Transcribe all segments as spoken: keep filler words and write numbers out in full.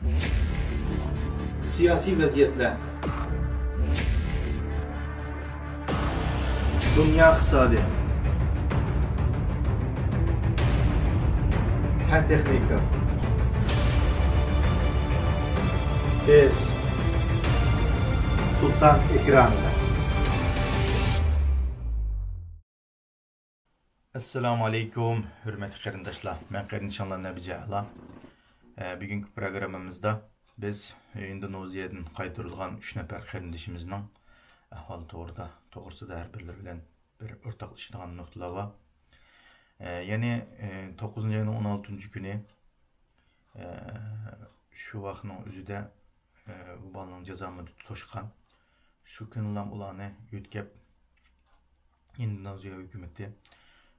سىياسىي ۋەزىيەتلەر، دۇنيا ئىقتىسادى، پەن تېخنىكا، بىز سۇلتان ئېكرانىدا. ئەسسالامۇ ئەلەيكۇم، ھۆرمەتلىك قېرىنداشلار. مەن قېرىندىشىڭلار نەبىجە ئەلا. ئە، بۈگۈنكى پروگراممىمىزدا بىز ئىندونېزىيەدىن قايتۇرۇلغان ئۈچ نەپەر قېرىندىشىمىزنىڭ ئەھۋالى توغرىدا، توغرىسىدا ھەر بىرلىرى بىلەن بىر ئورتاقلىشىدىغان نۇقتىلار بار. ئە، يەنى، ئە، توققۇزىنچى ئاينىڭ ئون ئالتىنچى كۈنى، ئە، شۇ ۋاقىتنىڭ ئۆزىدە، ئە، بۇ بالىنىڭ جازا مۇددىتى توشقان. شۇ كۈنىلا ئۇلارنى يۆتكەپ، ئىندونېزىيە ھۆكۈمىتى،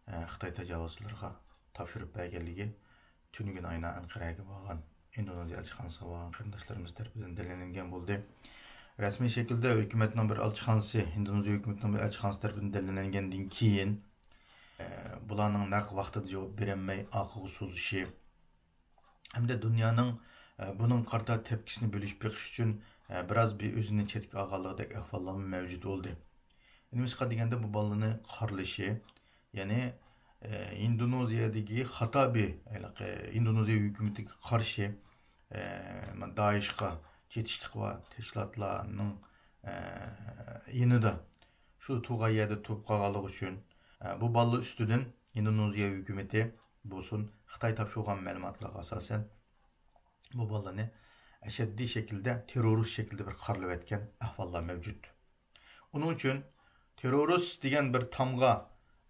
ئە، خىتاي تاجاۋۇزچىلىرىغا تاپشۇرۇپ بەرگەنلىكى تۈنۈگۈن ئاينا ئەنقەرەگە بارغان ئىندونېزىيە ئەلچىخانىسىغا بارغان قېرىنداشلىرىمىز تەرىپىدىن دەلىللەنگەن بولدى. رەسمىي شەكىلدە ھۆكۈمەتنىڭ بىر ئەلچىخانىسى، ئىندونېزىيە ھۆكۈمىتىنىڭ بىر ئەلچىخانىسى تەرىپىدىن دەلىللەنگەندىن كېيىن، ئە، بۇلارنىڭ نەق ۋاقتىدا جاۋاب بېرەلمەي ئارقىغا سوزۇشى، ھەمدە دۇنيانىڭ، ئە، بۇنىڭغا قارىتا تەپكىسىنى بۆلۈشۈپ بېقىش ئۈچۈن، ئە، بىراز بىر ئۆزىنى چەتكە ئالغانلىقىدەك ئەھۋاللارمۇ مەۋجۇت بولدى. نېمىشقا دېگەندە، بۇ بالىلارنى قارىلىشى، يەنى، ئە، ئىندونېزىيەدىكى خاتا بىر، ھېلىقى ئىندونېزىيە ھۆكۈمىتىگە قارشى، ئە، دائىشقا چېتىشلىق بار تەشكىلاتلارنىڭ، ئە، يېنىدا شۇ تۇرغان يەردە تۇرۇپ قالغانلىقى ئۈچۈن، ئە، بۇ بالىلار ئۈستىدىن ئىندونېزىيە ھۆكۈمىتى بولسۇن، خىتاي تاپشۇرغان مەلۇماتلارغا ئاساسەن، بۇ بالىلارنى ئەشەددىي شەكىلدە، تېررورىست شەكىلدە بىر قارىلىۋەتكەن ئەھۋاللار مەۋجۇت. ئۇنىڭ ئۈچۈن تېررورىست دېگەن بىر تامغا،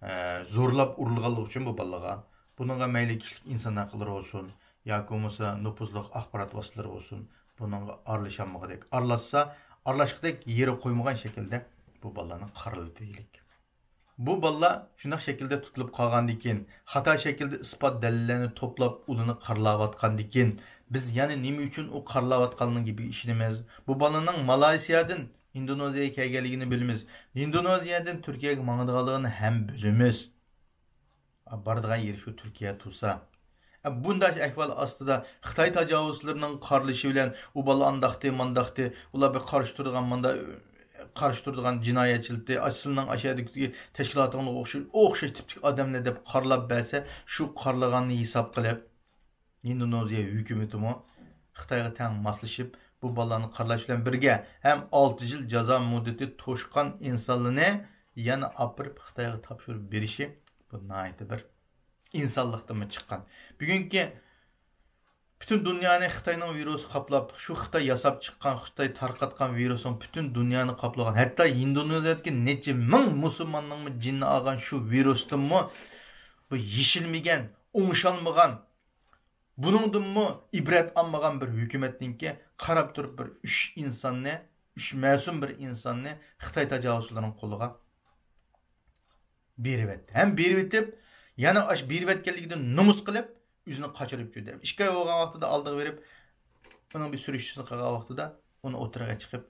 ئە، زورلاپ ئۇرۇلغانلىقى ئۈچۈن بۇ بالىلارغا، بۇنىڭغا مەيلى كىشىلىك ئىنسان ھەقلىرى بولسۇن، ياكى بولمىسا نوپۇزلۇق ئاخبارات ۋاسىتىلىرى بولسۇن، بۇنىڭغا ئارىلىشالمىغۇدەك، ئارىلاشسا، ئارىلاشقۇدەك يېرى قويمىغان شەكىلدە بۇ بالىلارنى قارىلىۋېتەيلىك. بۇ بالىلار شۇنداق شەكىلدە تۇتۇلۇپ قالغاندىن كېيىن، خاتا شەكىلدە ئىسپات دەلىللەرنى توپلاپ، ئۇلارنى قارىلاۋاتقاندىن كېيىن، بىز يەنە نېمە ئۈچۈن ئۇ قارىلاۋاتقانلىقىغا گېپىگە ئىشىنىمىز؟ بۇ بالىنىڭ مالايسىيادىن ئىندونېزىيەگە كەلگەنلىكىنى بىلىمىز. ئىندونېزىيەدىن تۈركىيەگە ماڭىدىغانلىقىنى ھەم بىلىمىز. بارىدىغان يېرى شۇ تۈركىيە تۇرسا. بۇنداق ئەھۋال ئاستىدا خىتاي تاجاۋۇزچىلىرىنىڭ قارىلىشى بىلەن ئۇ بالا ئانداقتى، مانداقتى، ئۇلار بىر قارشى تۇرىدىغان، ماندا قارشى تۇرىدىغان جىنايەتچىلىكتى، ئاشۇ سىلىنىڭ ئاشۇ يەردىكى تەشكىلاتىڭلارغا ئوخشاش، ئوخشاش تىپتىكى ئادەملەر دەپ قارىلاپ بەرسە، شۇ قارىلىغاننى ھېساب قىلىپ، ئىندونېزىيە ھۆكۈمىتىمۇ خىتايغا تەڭ ماسلىشىپ، بۇ بالىلارنى قارىلاش بىلەن بىرگە ھەم ئالتە يىل جازا مۇددىتى توشقان ئىنسانلارنى يەنە ئاپىرىپ خىتايغا تاپشۇرۇپ بېرىشى، بۇ ناھايىتى بىر ئىنسانلىقتىنمۇ چىققان. بۈگۈنكى پۈتۈن دۇنيانى خىتاينىڭ ۋىرۇسى قاپلاپ، شۇ خىتاي ياساپ چىققان، خىتاي تارقاتقان ۋىرۇسنىڭ پۈتۈن دۇنيانى قاپلىغان، ھەتتا ئىندونېزىيەدىكى نەچچە مىڭ مۇسۇلماننىڭمۇ جېنىنى ئالغان شۇ ۋىرۇستىنمۇ بۇ يېشىلمىگەن، ئوڭشالمىغان، بۇنىڭدىنمۇ ئىبرەت ئالمىغان بىر ھۆكۈمەتنىڭكى قاراپ تۇرۇپ بىر ئۈچ ئىنساننى، ئۈچ مەسۇم بىر ئىنساننى خىتاي تاجاۋۇزچىلىرىنىڭ قولىغا بېرىۋەتتى. ھەم بېرىۋېتىپ، يەنە ئاشۇ بېرىۋەتكەنلىكىدىن نومۇس قىلىپ، ئۆزىنى قاچۇرۇپ يۈردى. ئىككى ئاي بولغان ۋاقتىدا ئالدىغا بېرىپ، ئۇنىڭ بىر سۈرۈشتىسىنى قىلغان ۋاقتىدا ئۇنى ئوتتۇرىغا چىقىپ،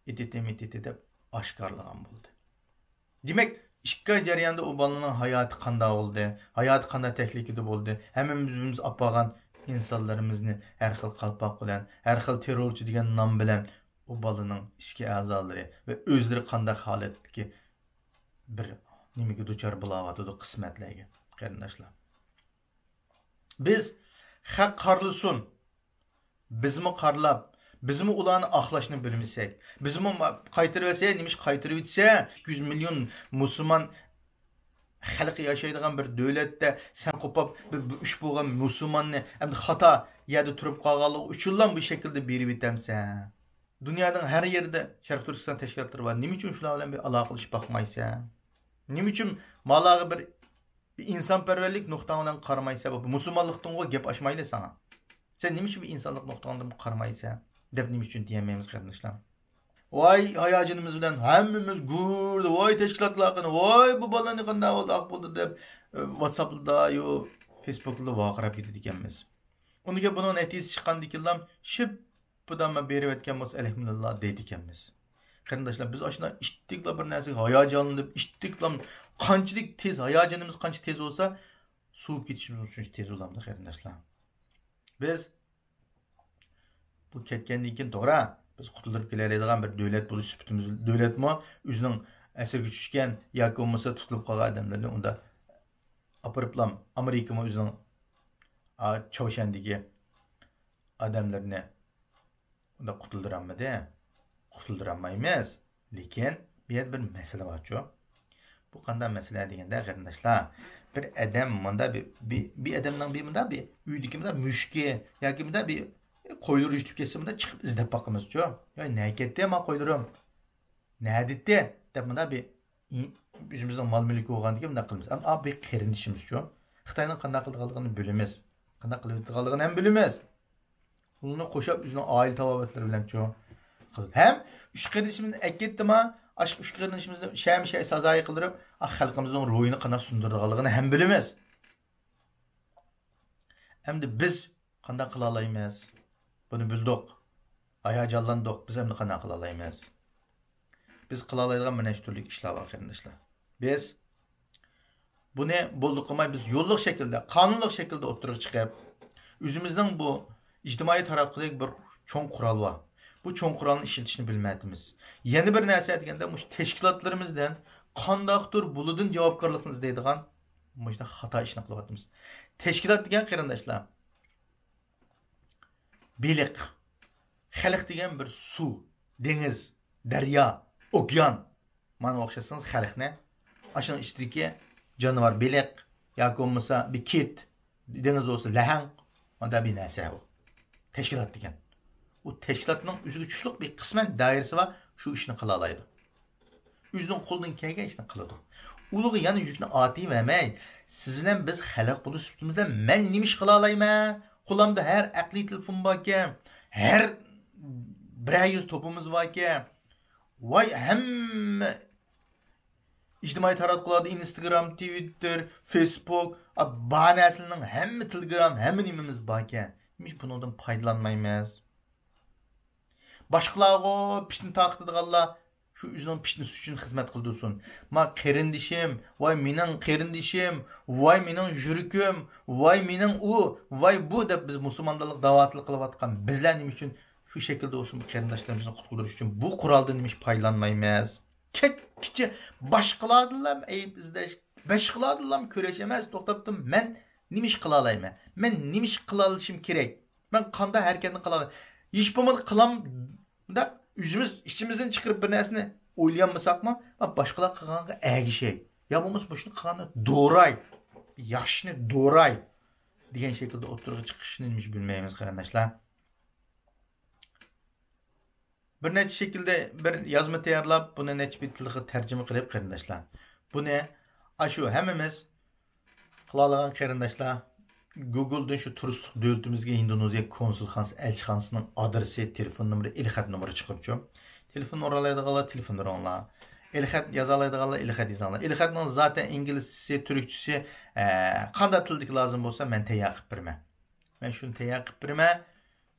ئېتىتى مېتىتى دەپ ئاشكارىلىغان بولدى. دېمەك، ئىككى ئاي جەريانىدا ئۇ بالىنىڭ ھاياتى قانداق بولدى، ھاياتى قانداق تەھلىكىدە بولدى، ھەممىمىز ئۆزىمىز ئاپارغان ئىنسانلىرىمىزنى ھەر خىل قالپاق بىلەن، ھەر خىل تېررورچى دېگەن نام بىلەن ئۇ بالىنىڭ ئىچكى ئەزالىرى ۋە ئۆزلىرى قانداق ھالەتتىكى بىر نېمىگە دۇچار بولاۋاتىدۇ، قىسمەتلەرگە، قېرىنداشلار. بىز خەق قارىلىسۇن، بىزمۇ قارىلاپ، بىزمۇ ئۇلارنى ئاقلاشنى بىلمىسەك، بىزمۇ ما-، قايتۇرۇۋەتسە، نېمىشقا قايتۇرۇۋەتسە، ئىككى يۈز مىليون مۇسۇلمان خەلقى ياشايدىغان بىر دۆلەتتە سەن قوپاپ بىر، بىر ئۈچ بولغان مۇسۇلماننى ئەمدى خاتا يەردە تۇرۇپ قالغانلىقى ئۈچۈنلا بۇ شەكىلدە بېرىۋېتەمسەن؟ دۇنيانىڭ ھەر يېرىدە شەرقىي تۈركىستان تەشكىلاتلىرى بار. نېمە ئۈچۈن شۇلار بىلەن بىر ئالاقىلىشىپ باقمايسەن؟ نېمە ئۈچۈن مالاغا بىر، بىر ئىنسانپەرۋەرلىك نۇقتاڭ بىلەن قارىمايسەن؟ بۇ مۇسۇلمانلىقتىنغۇ گەپ ئاچمايلى ساڭا. سەن نېمە ئۈچۈن بىر ئىنسانلىق نۇقتاڭدىن قارىمايسەن؟ دەپ نېمە ئۈچۈن دېيەلمەيمىز، قېرىنداشلار؟ ۋاي، ھاياجىنىمىز بىلەن ھەممىمىز گۇردا، ۋاي، تەشكىلاتلار قېنى، ۋاي، بۇ بالىنى قانداق بولدى، ئاق بولدى دەپ، ئە، ۋاتساپلىدا، يو، فېيسبۇكلىدا ۋارقىراپ كېتىدىكەنمىز. ئۇنىڭ كېيىن بۇنىڭ نەتىجىسى چىققاندىن كېيىنلا شىپپىدان بېرىۋەتكەن بولسا، ئەلھەمدۇلىللا دەيدىكەنمىز. قېرىنداشلار، بىز ئاشۇنداق ئىتتىكلا بىر نەرسىگە ھاياجانلىنىپ، ئىتتىكلا قانچىلىك تېز، ھاياجىنىمىز قانچە تېز بولسا، سوۋۇپ كېتىشىمىز شۇنچە تېز بولامدۇ، قېرىنداشلار. بىز بۇ كەتكەندىن كېيىن توغرا، بىز قۇتۇلدۇرۇپ كېلەلەيدىغان بىر دۆلەت بولۇش سۈپىتىمىز، دۆلەتمۇ ئۆزىنىڭ ئەسىرگە چۈشكەن ياكى بولمىسا تۇتۇلۇپ قالغان ئادەملىرىنى ئۇندا ئاپىرىپلام، ئامېرىكىمۇ ئۆزىنىڭ، ئا، چاۋشيەندىكى ئادەملىرىنى ئۇنداق قۇتۇلدۇرالمىدى. قۇتۇلدۇرالمايمىز. لېكىن بۇ يەردە بىر مەسىلە بارچۇ. بۇ قانداق مەسىلە دېگەندە، قېرىنداشلار، بىر ئادەم مۇندا بىر، بىر، بىر ئادەمنىڭ بىر مۇندا بىر ئۆيدىكى مۇندا مۈشۈكى ياكى مۇندا بىر قويلىرى يۈتۈپ كەتسە، مۇندا چىقىپ ئىزدەپ باقىمىزچۇ. يا نەگە كەتتى ما قويلىرىم؟ نەدىتتى؟ دەپ مۇندا بىر ئى-، ئۆزىمىزنىڭ مال مۈلكى بولغاندىكىن مۇنداق قىلىمىز. ئەمما بىر قېرىندىشىمىزچۇ. خىتاينىڭ قانداق قىلىدىغانلىقىنى بىلىمىز. قانداق قىلىۋېتىدىغانلىقىنى ھەم بىلىمىز. ئۇنى قوشۇپ ئۆزىنىڭ ئائىلە تاۋابىئاتلىرى بىلەنچۇ قىلىپ. ھەم ئۈچ قېرىندىشىمىزنى ئەكەتتىما، ئاشۇ ئۈچ قېرىندىشىمىزنى شەم شەي سازايى قىلدۇرۇپ، ئا، خەلقىمىزنىڭ روھىنى قانداق سۇندۇرىدىغانلىقىنى ھەم بىلىمىز. ئەمدى بىز قانداق قىلالايمىز؟ بۇنى بىلدۇق. ھاياجانلاندۇق. بىز ئەمدى قانداق قىلالايمىز؟ بىز قىلالايدىغان بىر نەچچە تۈرلۈك ئىشلار بار، قېرىنداشلار. بىز بۇنى بولدى قىلماي، بىز يوللۇق شەكىلدە، قانۇنلۇق شەكىلدە ئوتتۇرىغا چىقىپ، ئۆزىمىزنىڭ بۇ ئىجتىمائىي تاراتقۇدەك بىر چوڭ قۇرال بار. بۇ چوڭ قورالنى ئىشلىتىشنى بىلمەيتتىمىز. يەنە بىر نەرسە دېگەندە، مۇشۇ تەشكىلاتلىرىمىزدىن قانداقتۇر بۇلىدىن جاۋابكارلىقنى ئىزدەيدىغان مۇشۇنداق خاتا ئىشنى قىلىۋاتىمىز. تەشكىلات دېگەن، قېرىنداشلار، بېلىق، خەلق دېگەن بىر سۇ، دېڭىز، دەريا، ئوكيان. مانا ئوخشاتسىڭىز خەلقنى، ئاشۇنىڭ ئىچىدىكى جانىۋار، بېلىق ياكى بولمىسا بىر كىت، دېڭىز بولسا لەھەڭ، مانا بىر نەرسە ئۇ. تەشكىلات دېگەن. ئۇ تەشكىلاتنىڭ ئۆزىگە چۈشلۈق بىر قىسمەن دائىرىسى بار، شۇ ئىشنى قىلالايدۇ. ئۆزىنىڭ قولىدىن كەلگەن ئىشنى قىلىدۇ. ئۇلىغا يەنە يۈكنى ئارتىۋەرمەي، سىز بىلەن بىز خەلق بولۇش سۈپىتىمىزدە مەن نېمە ئىش قىلالايمەن؟ قولۇمدا ھەر ئەقلىي تېلېفون باركەن، ھەر بىرەر يۈز توپىمىز باركەن. ۋاي، ھەممە ئىجتىمائىي تاراتقۇلاردا ئىنستاگرام، تىۋىتتېر، فېيسبۇك، بار نەرسىلەرنىڭ ھەممە، تېلېگرام، ھەممە نېمىمىز باركەن. نېمىش بۇنىڭدىن پايدىلانمايمىز؟ باشقىلارغا پىتنە تارقىتىدىغانلار شۇ ئۆزىنىڭ پىتنىسى ئۈچۈن خىزمەت قىلدۇرسۇن. ما قېرىندىشىم، ۋاي مېنىڭ قېرىندىشىم، ۋاي مېنىڭ يۈرىكىم، ۋاي مېنىڭ ئۇ، ۋاي بۇ دەپ بىز مۇسۇلمانلارلىق داۋاسىلىق قىلىۋاتقان بىزلەر نېمە ئۈچۈن شۇ شەكىلدە بولسۇن بۇ قېرىنداشلىرىمىزنى قۇتقۇزۇش ئۈچۈن بۇ قورالدىن نېمە ئىش پايدىلانمايمىز؟ كەچكىچە باشقىلاردىنلا ئەيىب ئىزدەش، باشقىلاردىنلا كۈرەش ئەمەس، توختاپتۇ، مەن نېمە ئىش قىلالايمەن؟ مەن نېمە ئىش قىلالىشىم كېرەك؟ مەن قانداق ھەرىكەتنى قىلالاي؟ ھېچ بولمىغاندا قىلام، بۇنداق ئۆزىمىز ئىچىمىزدىن چىقىرىپ بىر نەرسىنى ئويلىيالمىساقمۇ، ما باشقىلار قىلغانغا ئەگىشەي. يا بولمىسا مۇشۇنى قىلغاندا دوراي. ياخشىنى دوراي. دېگەن شەكىلدە ئوتتۇرىغا چىقىشنى نېمە بىلمەيمىز، قېرىنداشلار. بىر نەچچە شەكىلدە بىر يازما تەييارلاپ، بۇنى نەچچە بىر تىلغا تەرجىمە قىلىپ، قېرىنداشلار. بۇنى ئاشۇ ھەممىمىز قىلالىغان قېرىنداشلار، گۇگلدىن شۇ تۇرۇشلۇق دۆلىتىمىزگە ھىندونېزىيە كونسۇلخانىسى، ئەلچىخانىسىنىڭ ئادرېسى، تېلېفون نومۇرى، ئېلخەت نومۇرى چىقىپچۇ. تېلېفون ئورالايدىغانلار تېلېفون ئۇرۇڭلار. ئېلخەت يازالايدىغانلار ئېلخەت يېزىڭلار. ئېلخەتنىڭ زاتەن ئىنگلىزچىسى، تۈركچىسى، ئە، قانداق تىلدىكى لازىم بولسا، مەن تەييار قىلىپ بېرىمەن. مەن شۇنى تەييار قىلىپ بېرىمەن.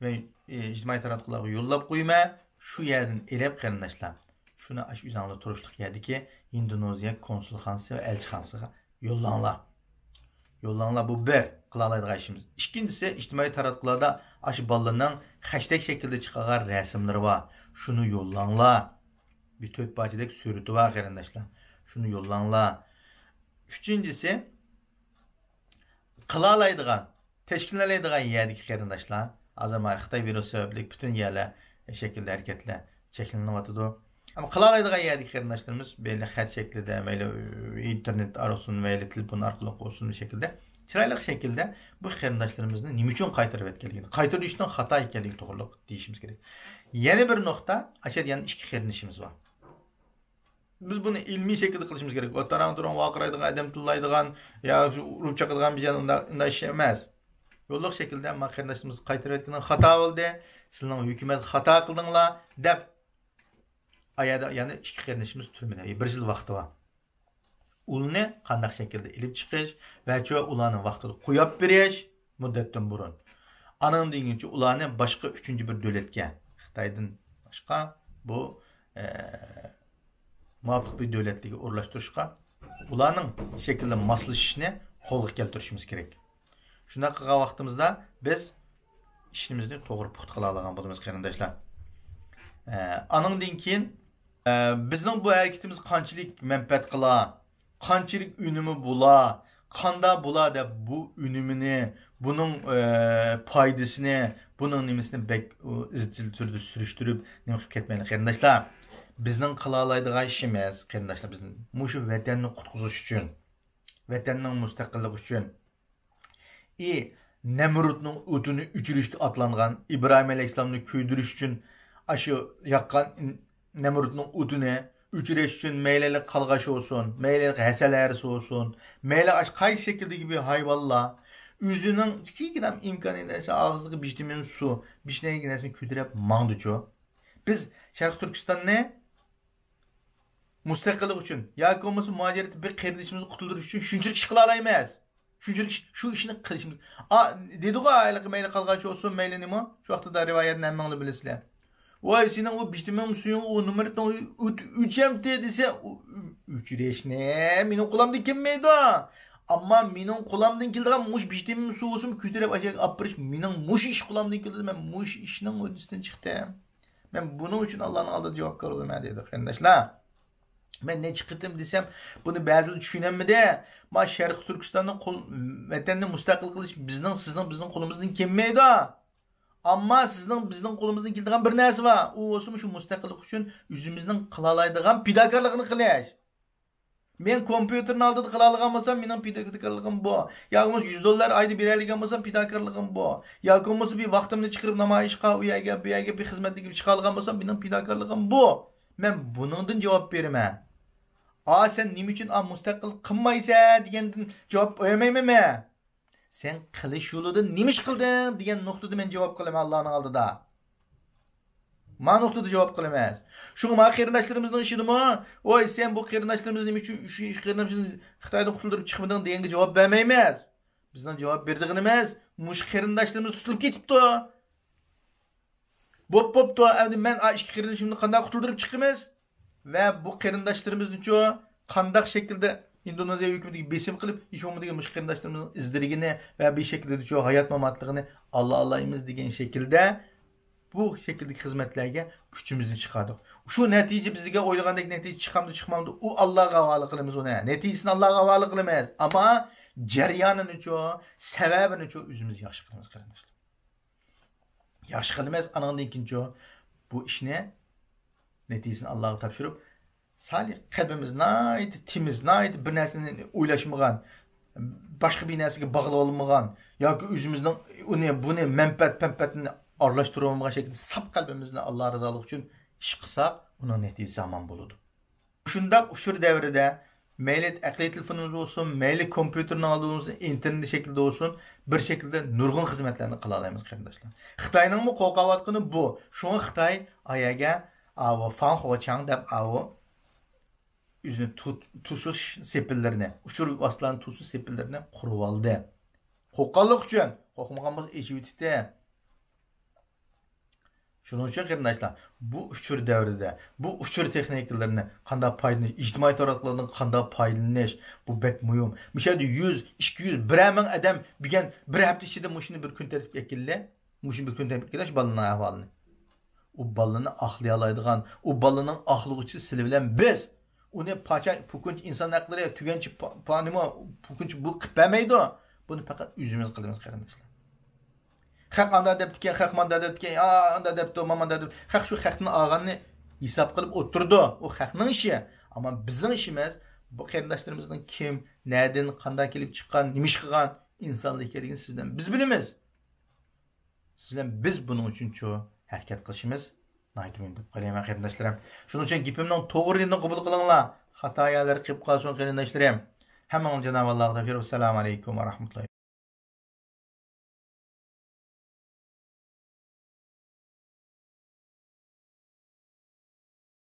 مەن، ئى، ئىجتىمائىي تاراتقۇلارغا يوللاپ قويىمەن. شۇ يەردىن ئېلىپ، قېرىنداشلار، شۇنى ئاشۇ ئۆزۈڭلار تۇرۇشلۇق يەردىكى ھىندونېزىيە كونسۇلخانىسى ۋە ئەلچىخانىسىغا يوللاڭلار. يوللاڭلار، بۇ بىر قىلالايدىغان ئىشىمىز. ئىككىنچىسى، ئىجتىمائىي تاراتقۇلاردا ئاشۇ بالىلارنىڭ خەشتەك شەكلىدە چىقارغان رەسىملىرى بار. شۇنى يوللاڭلار. بىر تۆت پارچىدەك سۈرىتى بار، قېرىنداشلار. شۇنى يوللاڭلار. ئۈچىنچىسى، قىلالايدىغان، تەشكىللەيدىغان يەردىكى قېرىنداشلار، ھازىر مانا خىتاي ۋىرۇسى سەۋەبلىك پۈتۈن يەرلەر شەكىلدە ھەرىكەتلەر چەكلىنىۋاتىدۇ. ئەمما قىلالايدىغان يەردىكى قېرىنداشلىرىمىز مەيلى خەت شەكلىدە، مەيلى ئىنتېرنېت ئارقىلىق، مەيلى تېلېفون ئارقىلىق بولسۇن، بىر شەكىلدە چىرايلىق شەكىلدە بۇ قېرىنداشلىرىمىزنى نېمە ئۈچۈن قايتۇرۇۋەتكەنلىكىنى، قايتۇرۇۋېتىشنىڭ خاتا ئىكەنلىكى توغرۇلۇق دېيىشىمىز كېرەك. يەنە بىر نۇقتا، ئاشۇ يەردە يەنە ئىككى قېرىندىشىمىز بار. بىز بۇنى ئىلمىي شەكىلدە قىلىشىمىز كېرەك. ئۇ تاراڭ-تۇرۇڭ ۋارقىرايدىغان، ئادەم تىللايدىغان، يا ئۇرۇپ چېقىدىغان بىر ئۇنداق، ئۇنداق ئىش ئەمەس. يوللۇق شەكىلدە، ما قېرىنداشلىرىمىز قايتۇرۇۋەتكىنىڭ خاتا بولدى. سىلىنىڭ ھۆكۈمەت خاتا قىلدىڭلار، دەپ، ئايەردە يەنە ئىككى قېرىندىشىمىز تۈرمىدە. بىر يىل ۋاقتى بار. ئۇلنى قانداق شەكىلدە ئېلىپ چىقىش ۋە چۆ ئۇلارنى ۋاقتىدا قويۇپ بېرىش مۇددەتتىن بۇرۇن. ئانىڭدىن كېيىنچە ئۇلارنى باشقا ئۈچىنچى بىر دۆلەتكە، خىتايدىن باشقا بۇ، ئە، مۇۋاپىق بىر دۆلەتلەرگە ئورۇنلاشتۇرۇشقا، ئۇلارنىڭ شەكىلدە ماسلىشىشىنى قولغا كەلتۈرۈشىمىز كېرەك. شۇنداق قىلغان ۋاقتىمىزدا بىز ئىشىمىزنى توغرا پۇختا قىلالايدىغان بولىمىز، قېرىنداشلار. ئە، ئانىڭدىن كېيىن، ئە، بىزنىڭ بۇ ھەرىكىتىمىز قانچىلىك مەنپەئەت قىلا، قانچىلىك ئۈنۈمى بولا، قاندا بولا دەپ بۇ ئۈنۈمىنى، بۇنىڭ، ئە، پايدىسىنى، بۇنىڭ نېمىسىنى بەك، ئۇ، ئىزچىل تۈردە سۈرۈشتۈرۈپ نېمە قىلىپ كەتمەيلى، قېرىنداشلار. بىزنىڭ قىلالايدىغان ئىشىمىز، قېرىنداشلار، بىزنىڭ مۇشۇ ۋەتەننى قۇتقۇزۇش ئۈچۈن، ۋەتەننىڭ مۇستەقىللىقى ئۈچۈن، ئى، نەمرۇتنىڭ ئوتىنى ئۆچۈرۈشكە ئاتلانغان، ئىبراھىم ئەلەيھىسسالامنى كۆيدۈرۈش ئۈچۈن ئاشۇ ياققان نەمرۇتنىڭ ئوتىنى ئۆچۈرۈش ئۈچۈن مەيلى قالغاچ بولسۇن، مەيلى ھەسەل ھەرىسى بولسۇن، مەيلى ئاش-، قايسى شەكىلدىكى بىر ھايۋانلار ئۆزىنىڭ كىچىككىنە ئىمكانىيىتى ئاغزىدىكى بىر ۋىتامىن سۇ، بىر نەرسىنى كۆتۈرۈپ ماڭدىچۇ. بىز شەرقىي تۈركىستاننى مۇستەقىللىق ئۈچۈن ياكى بولمىسا مۇھاجىرەتتە بىر قېرىندىشىمىزنى قۇتۇلدۇرۇش ئۈچۈن شۇنچىلىك ئىش قىلالايمىز. شۇنچىلىك ئىش، شۇ ئىشنى قىلىشىمىز. ئا، دېدىغۇ ھېلىقى مەيلى قالغاچ بولسۇن، مەيلى نېمە؟ شۇ ۋاقتىدا رىۋايەتنى ھەممىڭلار بىلىسىلەر. ۋاي، سېنىڭ ئۇ ۋىتامىن سۈيۈڭ، ئۇ نومۇرتۇڭ ئۆچەمتى دېسە، ئۆچۈرۈشنى مېنىڭ قولۇمدىن كەلمەيدۇ. ئەمما مېنىڭ قولۇمدىن كېلىدىغان مۇشۇ ۋىتامىن سۇ بولسىمۇ كۆتۈرۈپ ئاشۇ يەرگە ئاپىرىش مېنىڭ مۇشۇ ئىش قولۇمدىن كېلىدۇ. مەن مۇشۇ ئىشنىڭ ھۆددىسىدىن چىقتىم. مەن بۇنىڭ ئۈچۈن ئاللانىڭ ئالدىدا جاۋابكار بولىمەن، دېدى قېرىنداشلار. مەن نەچچە قېتىم دېسەم، بۇنى بەزىلەر چۈشىنەلمىدى. ما شەرقىي تۈركىستاننى قول-، ۋەتەننى مۇستەقىل قىلىش بىزنىڭ، سىزنىڭ، بىزنىڭ قولىمىزدىن كەلمەيدۇ. ئەمما سىزنىڭ، بىزنىڭ قولىمىزدىن كېلىدىغان بىر نەرسە بار. ئۇ بولسىمۇ شۇ مۇستەقىللىق ئۈچۈن ئۆزىمىزنىڭ قىلالايدىغان پىداكارلىقىنى قىلىش. مەن كومپيۇتېرنىڭ ئالدىدا قىلالىغان بولسام، مېنىڭ پىداكارلىقىم بۇ. ياكى بولمىسا يۈز دوللار ئايدا بېرەلىگەن بولسام، پىداكارلىقىم بۇ. ياكى بولمىسا بىر ۋاقتىمنى چىقىرىپ نامايىشقا، ئۇ يەرگە، بۇ يەرگە بىر خىزمەتلىك چىقالىغان بولسام، مېنىڭ پىداكارلىقىم بۇ. مەن بۇنىڭدىن جاۋاب بېرىمەن. ئا، سەن نېمە ئۈچۈن ئا مۇستەقىل قىلمايسەن دېگەندىن جاۋاب بەرمەيمەن مەن. سەن قىلىش يولىدا نېمە ئىش قىلدىڭ دېگەن نۇقتىدا مەن جاۋاب قىلىمەن ئاللانىڭ ئالدىدا. ما نۇقتىدا جاۋاب قىلىمىز. شۇڭا ما قېرىنداشلىرىمىزنىڭ ئىچىدىمۇ، ۋاي، سەن بۇ قېرىنداشلىرىمىزنى نېمە ئۈچۈن، شۇ قېرىنداشلىرىمىزنى خىتايدىن قۇتۇلدۇرۇپ چىقمىدىڭ دېگەنگە جاۋاب بەرمەيمىز. بىزنىڭ جاۋاب بېرىدىغىنىمىز، مۇشۇ قېرىنداشلىرىمىز تۇتۇلۇپ كېتىپتۇ. بوپ، بوپتۇ، ئەمدى مەن ئا ئىككى قېرىندىشىمنى قانداق قۇتۇلدۇرۇپ چىقىمىز؟ ۋە بۇ قېرىنداشلىرىمىزنىچۇ قانداق شەكىلدە ئىندونېزىيە ھۆكۈمىتىگە بېسىم قىلىپ، ھېچ بولمىغاندا مۇشۇ قېرىنداشلىرىمىزنىڭ ئىز-دېرىكىنى ۋە بىر شەكىلدىچۇ ھايات-ماماتلىقىنى ئالالايمىز دېگەن شەكىلدە، بۇ شەكىلدىكى خىزمەتلەرگە كۈچىمىزنى چىقاردۇق. شۇ نەتىجە بىزگە ئويلىغاندەك نەتىجە چىقامدۇ، چىقمامدۇ، ئۇ ئاللاغا ھاۋالە قىلىمىز ئۇنى. نەتىجىسىنى ئاللاغا ھاۋالە قىلىمىز. ئەمما جەريانىنىچۇ، سەۋەبىنىچۇ ئۆزىمىز ياخشى قىلىمىز، قېرىنداشلار. ياخشى قىلىمىز، ئانىڭدىن كېيىنچۇ بۇ ئىشنى نەتىجىسىنى ئاللاغا تاپشۇرۇپ، سالىھ قەلبىمىز ناھايىتى تېمىز، ناھايىتى بىر نەرسىنى ئويلاشمىغان، باشقا بىر نەرسىگە باغلىۋالمىغان ياكى ئۆزىمىزنىڭ ئۇنى، بۇنى مەنپەئەت، پەنپەئەتنى ئارىلاشتۇرۇۋالمىغان شەكىلدە ساپ قەلبىمىزنى ئاللا رىزالىقى ئۈچۈن ئىش قىلساق، ئۇنىڭ نەتىجىسى ھامان بولىدۇ. شۇنداق ئۇچۇر دەۋرىدە مەيلى ئەقلىي تېلېفونىمىز بولسۇن، مەيلى كومپيۇتېرنىڭ ئالدىدا بولسۇن، ئىنتېرنېت شەكلىدە بولسۇن، بىر شەكىلدە نۇرغۇن خىزمەتلەرنى قىلالايمىز، قېرىنداشلار. خىتاينىڭمۇ قورقۇۋاتقىنى بۇ. شۇڭا خىتاي ئايەگە ئاۋۇ فاڭ خۇچاڭ دەپ ئاۋۇ ئۆزىنى تۇ-، توسۇش سېپىللىرىنى، ئۇچۇر ۋاسىتىلەرنى توسۇش سېپىللىرىنى قۇرۇۋالدى. قورققانلىقى ئۈچۈن، قورقمىغان بولسا ئېچىۋېتىتتى. شۇنىڭ ئۈچۈن قېرىنداشلار، بۇ ئۇچۇر دەۋرىدە، بۇ ئۇچۇر تېخنىكىلىرىنى قانداق پايدىلىنىش، ئىجتىمائىي تاراتقۇلاردىن قانداق پايدىلىنىش، بۇ بەك مۇھىم. مۇشۇ يەردە يۈز، ئىككى يۈز، بىرەر مىڭ ئادەم بۈگۈن بىر ھەپتە ئىچىدە مۇشۇنى بىر كۈن تەرتىپكە ئەكېلىدۇ. مۇشۇنى بىر كۈن تەرتىپكە ئەكېلىش بالىنىڭ ئەھۋالىنى. ئۇ بالىنى ئاقلىيالايدىغان، ئۇ بالىنىڭ ئاقلىغۇچىسى سىلى بىلەن بىز. ئۇنى پاچا، پۇكۇنچى ئىنسان ھەقلىرى، تۈگەنچى پا-، پا-، نېمە، پۇكۇنچى بۇ قىلىپ بەرمەيدۇ. بۇنى پەقەت ئۆزىمىز قىلىمىز، قېرىنداشلار. خەق ئاندا دەپتىكەن، خەق ماندا دەپتىكەن، ئا، ئاندا دەپتۇ، مامان دەپتۇ. خەق شۇ خەقتىن ئالغاننى ھېساب قىلىپ ئولتۇرىدۇ. ئۇ خەقنىڭ ئىشى. ئەمما بىزنىڭ ئىشىمىز، بۇ قېرىنداشلىرىمىزنىڭ كىم، نەدىن، قانداق كېلىپ چىققان، نېمە ئىش قىلغان ئىنسانلار ئىكەنلىكىنى سىز بىلەن بىز بىلىمىز. سىز بىلەن بىز بۇنىڭ ئۈچۈن شۇ ھەرىكەت قىلىشىمىز ناھايىتى مۇھىم دەپ قارايمەن، قېرىنداشلىرىم. شۇنىڭ ئۈچۈن گېپىمنىڭ توغرىلىقىنى قوبۇل قىلىڭلار. خاتا يەرلىرى قېلىپ قالسۇن، قېرىنداشلىرىم. ھەممىڭلارنى جانابى ئاللاغا تاپشۇرۇپ، ئەسسالامۇ ئەلەيكۇم ۋە رەھمەتۇللاھى.